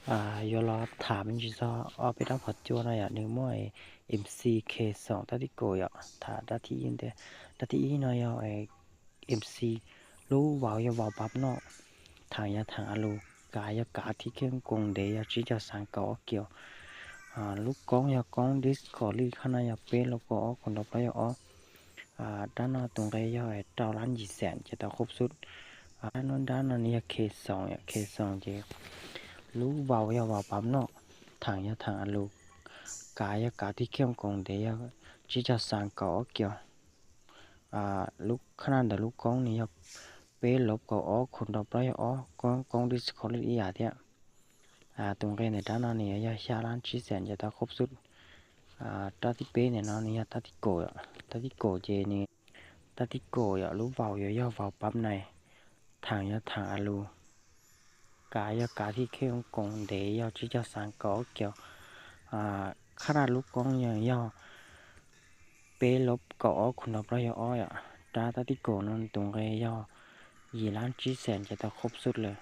Yuav los tham me ntsis txog ob peb dab phov cua no yom, nws muaj MC K Sound tab tib kaum yom. Tham dab thib ib ntawd, dab thib ib no yog MC, lub vau yog vau pab noj, thaam yog thaam a lus, kav yog kav thib khej koos ntev yog tsib caug xaas kaum ob kios. Lub koob yog koob Discord li khab na yog peb lub kaum ob khum nrau plaub yog ob. Dab no tus nqe yog rau lab yim xees ces tau khub xub. Dab no, dab no nws yog K Sound, K Sound ces lub vau yog vau pab noj, thaam yog thaam a lus, kav yog kav thib khej koos ntev yog tsib caug xaas kaum ob kios. Lub khab na ntawm lub koob nws yog peb lub kaum ob khum nrau plaub yog ob, koob Discord li ib yam thiab. Tus nqe ntawm dab no nws yog xya lab tsib xees ces tau khub xub. Dab thib peb ntawm no nws yog tab tib kaum, tab tib kaum ces nws, tab tib kaum yog lub vau yuav yog vau pab nais, thaam yog thaam a lus, kav yog kav thib khej koos ntev yog tsib caug xaas kaum ob kios. Khab na lub koob yog, yog peb lub kaum ob khum nrau plaub yog ob yom. Dab tab tib kaum no tus nqe yog yim lab tsib xees ces tau khub xub lawm.